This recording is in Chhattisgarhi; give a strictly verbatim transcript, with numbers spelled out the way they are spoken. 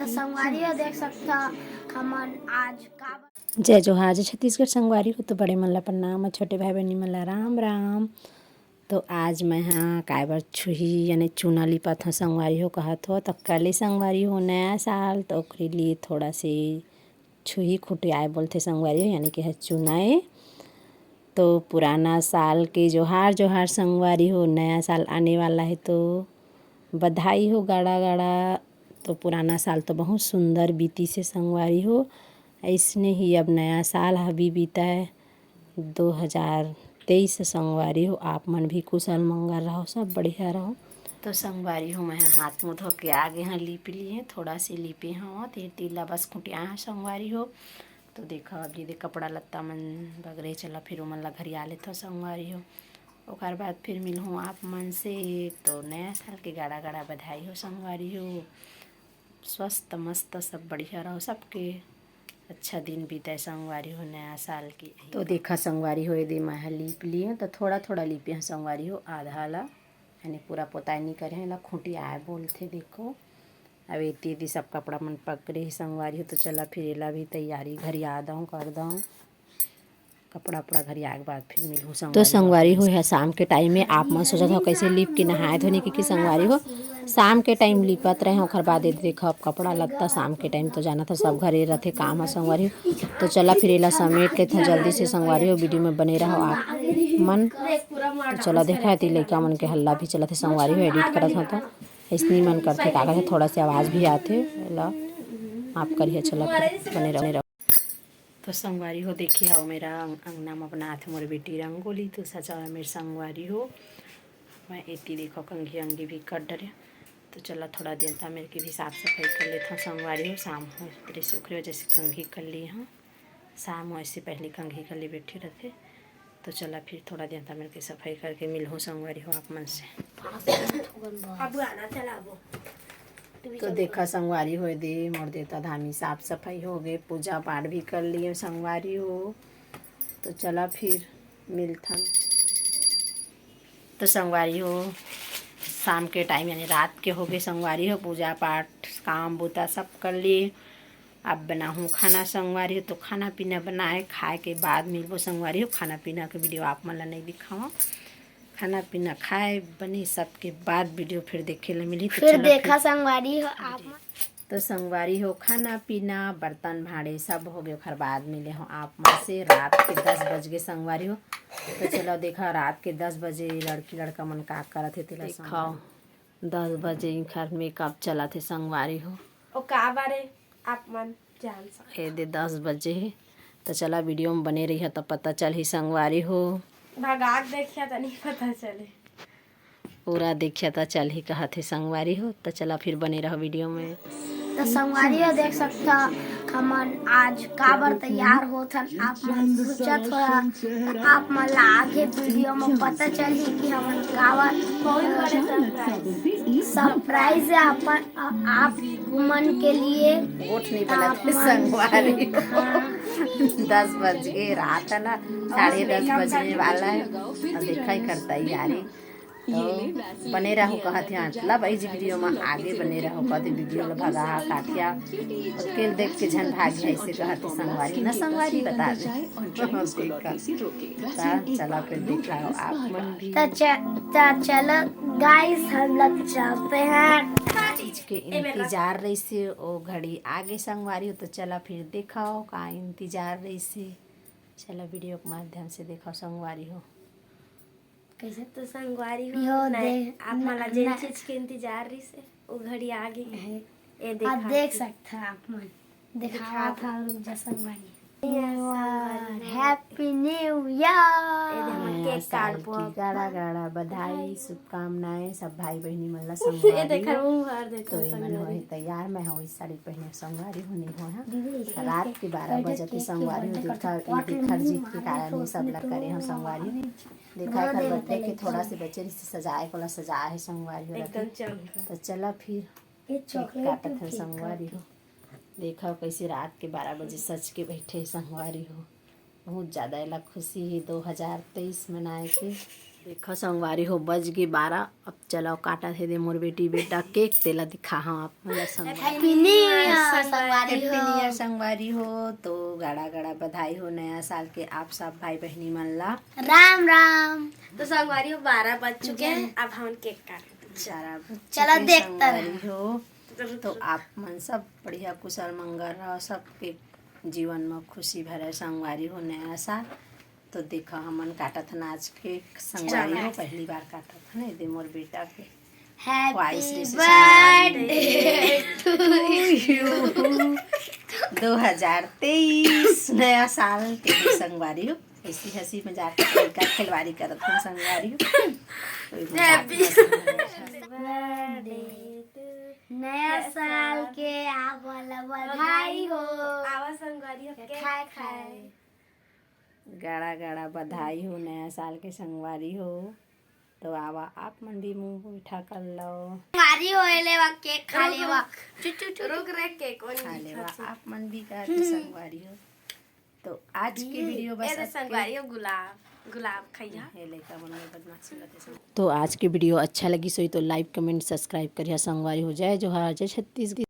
संगवारी हो, देख सकता हमन आज का जय जोहार, जय छत्तीसगढ़ संगवारी हो। तो बड़े मन ला प्रणाम, छोटे भाई बहिनी मन ला राम राम। तो आज मैं हा काय बर छुही यानी चूना लिपत हव संगवारी हो कहत हो, तो कल ही संगवारी हो नया साल, तो ओकरे लिए थोड़ा से छुही खुटियाए बोलथे संगवारी हो, यानी कि है चुनाए। तो पुराना साल के जोहार जोहार संगवारी हो, नया साल आने वाला है तो बधाई हो गाड़ा गाड़ा। तो पुराना साल तो बहुत सुंदर बीतिस हे संगवारी हो, अइसने ही अब नया साल ह भी बीतय दो हजार तेईस संगवारी हो। आप मन भी कुशल मंगल रहो, सब बढ़िया रहो। तो संगवारी हो, मैं हाथ मुंह धो के आगे हाँ लीप लिए, थोड़ा से लीपे हव, तेल तीला बस खुटिया है संगवारी हो। तो देखा, अब ये दे कपड़ा लत्ता मन बगरे, चला फिर ओमन ला घरिया लेथव संगवारी हो। ओकर बाद फिर मिलहूँ आप मन से। तो नया साल के गाड़ा गाड़ा बधाई हो संगवारी हो, स्वस्थ मस्त सब बढ़िया रहो, सबके अच्छा दिन बीते संगवारी हो नया साल की। तो देखा संगवारी हो, ये दे मैं ह लीप लिए, तो थोड़ा थोड़ा लीपे ह संगवारी हो, आधा ला यानी पूरा पोताई नहीं करे हैं, एला खुटियाए बोलथे। देखो, अब एती एती सब कपड़ा मन पकड़े ही संगवारी हो, तो चला फिर एला भी तैयारी घरिया दऊँ, कर दऊँ। कपड़ा उपड़ा घरिया के बाद फिर मिलहूँ तो संगवारी हो। संगवारी हो, यह शाम के टाइम में आप मन सोचत हो कैसे लीप के नहाए धोने के, कि संगवारी हो शाम के टाइम लीपत रहे, ओकर बाद ये देखो अब कपड़ा लत्ता शाम के टाइम तो जाना था सब घरे रहथे काम ह संगवारी हो। तो चला फिर एला समेट लेथन जल्दी से संगवारी हो, वीडियो में बने रहो आप मन। तो चला देखा थी लइका मन के हल्ला भी चलत हे संगवारी हो, एडिट करत हो तो ऐसनी मन करथे, का कथे, थोड़ा से आवाज़ भी आथे, एला माफ करिए। चला फिर बने रहो, बने रहो। तो संगवारी हो, देखिए, आओ मेरा अंग-, अंगना में बनात हे मोर बेटी रंगोली, तो सजावे मेरे संगवारी हो। मैं एती देखो कंघी अंगी भी कर डरे, तो चला थोड़ा देर ता मेरे की भी साफ सफाई कर लेता हूँ संगवारी हो। शाम हो तेरे से ओकरे वजह से कंघी कर ली हूँ, शाम हो इससे पहले कंघी कर ले बैठे रहते। तो चला फिर थोड़ा देर ता मेरे की सफाई करके मिलहूँ संगवारी हो आप मन से। अब आना चला वो। तो देखा संगवारी हो दे, मोर देवता धामी साफ सफाई हो गए, पूजा पाठ भी कर लिए संगवारी हो। तो चला फिर मिलथन। तो संगवारी हो, शाम के टाइम यानी रात के हो गए संगवारी हो, पूजा पाठ काम बूता सब कर लिए। अब बनाहूँ खाना संगवारी हो, तो खाना पीना बनाए खाए के बाद मिलबो संगवारी हो। खाना पीना के वीडियो आप मन ला नहीं दिखावा, खाना पीना खाए बने सबके बाद वीडियो फिर देखे ला मिली। तो फिर चलो देखा फिर। संगवारी हो आप मन। तो संगवारी हो, खाना पीना बर्तन भांडे सब हो गए, ओखर बाद मिले हो आप मन से रात के दस बज गए संगवारी हो। तो चलो देखा रात के दस बजे लड़की लड़का मन का करत हे तेला देखो। दस बजे इनकर मेकअप चलत हे संगवारी हो। ओ का बारे आप मन जान सकत। ए दे दस बजे हे, तो चला वीडियो में बने रहिया, तो पता चलही संगवारी हो। भगाक देखिया तो नहीं पता चले। पूरा देखिया तो चलही कहत हे संगवारी हो, तो चला फिर बने रहो वीडियो में। तो संगवारी हो देख सकता हमन आज काबर तैयार होथन, आप मन सोचत हो, आप मन ला आगे वीडियो में पता चलही कि हमन काबर बहुत बड़े सरप्राइज है अपन, अ, आप मन के लिए। गोठ नहीं बनत आप हे मन संगवारी। हाँ। दस बज गए, रात है ना, साढ़े दस बजने वाला है। अब देखा ही करता है यार। तो बने रहो कहत हे, मतलब इस वीडियो में आगे बने रहो कहत हे, वीडियो ला भगा काटिया, उसके देख के झन भाग जाए, ऐसे कहत हे संगवारी ना, संगवारी बता दे। देखा। ता चला फिर दिखाओ आप मन भी। तो च-, तो चलो गाइस, हम लोग चलते हैं। चीज के इंतजार रहिसे, ओ घड़ी आगे संगवारी हो, तो चला फिर दिखाओ का इंतजार रहिसे। चला वीडियो के माध्यम से दिखाओ संगवारी हो। कैसे तो संगवारी हो, यो नहीं, दे-, आप न-, मन ला जेन न-, चीज के इंतजार रहिसे, वो घड़ी आगे। है। ये अब देखा देख थी। सकता आप मन। दिखावा दिखावा। था रुक जा संगवारी। ये संगवारी। Happy New Year। ये दे हमर नया केक साल काटबो की अब। गाड़ा गाड़ा बधाई, बधाई। शुभकामनाएं सब भाई बहिनी मन ला ये संगवारी देखा हो। मुंह भर देते तो हैं ये मन संगवारी। होए तैयार, मैं हूँ इस साड़ी पहने संगवारी हो नहीं हो, हाँ। दीदी, रात के बारह बजे के संगवारी हो, देखा, ये देखा जीत के कारण ये सब ला करे हो संगवारी। देखा एकर बर्थडे के थोड़ा से बचे रहिसे सजाए, कोला सजाए है संगवारी हो एकदम रखे। चमका। तो चला फिर ये केक चॉकलेट काटत है केक संगवारी काटे। हो। देखा कैसे रात के बारह बजे सज के बैठे है संगवारी हो। बहुत ज्यादा एला खुशी है दो हजार तेईस मनाए के। देखा संगवारी हो बज गे बारह, अब चलाओ काटत है दे मोर बेटी बेटा केक, तेला दिखा हाँ आप मन ला संगवारी। Happy New Year। संगवारी हो, तो गाड़ा गाड़ा बधाई हो नया साल के आप सब भाई बहिनी मन ला। राम राम। तो संगवारी हो, बारह बज चुके हैं, अब हम केक काट सारा चला ठीक देखता संगवारी हो, तो आप मन सब बढ़िया कुशल मंगल रहो, सबके जीवन में खुशी भरे संगवारी हो नया साल। तो देखा हमन काटत हन आज केक संगवारी हो, पहली बार काटत हन, ये दे मोर बेटा के Happy ख्वाहिश रे से birthday to you। दो हजार तेईस नया साल के संगवारी हो, ऐसी हंसी मजाक के लड़का खिलवाड़ी करत हन संगवारी हो। तो ये मजाक मस्ती में नया साल के आप वाला बधाई हो। आवा संगवारी हो, केक खाए खाए। गाड़ा गाड़ा बधाई हो नया साल के संगवारी हो। तो आवा आप मन भी मुंह मीठा कर लो। संगवारी हो, ए लेवा केक खा लेवा। चुचू चुचू। रुक रे, केक खा लेवा आप मन भी का संगवारी हो। तो आज के वीडियो बस ए संगवारी हो, गुलाब गुलाब खैया। ये लइका मन में बदमाशी करते संग। तो आज के वीडियो अच्छा लगी सोई तो लाइक कमेंट सब्सक्राइब करिया संगवारी हो। जय जोहार, जय छत्तीसगढ़।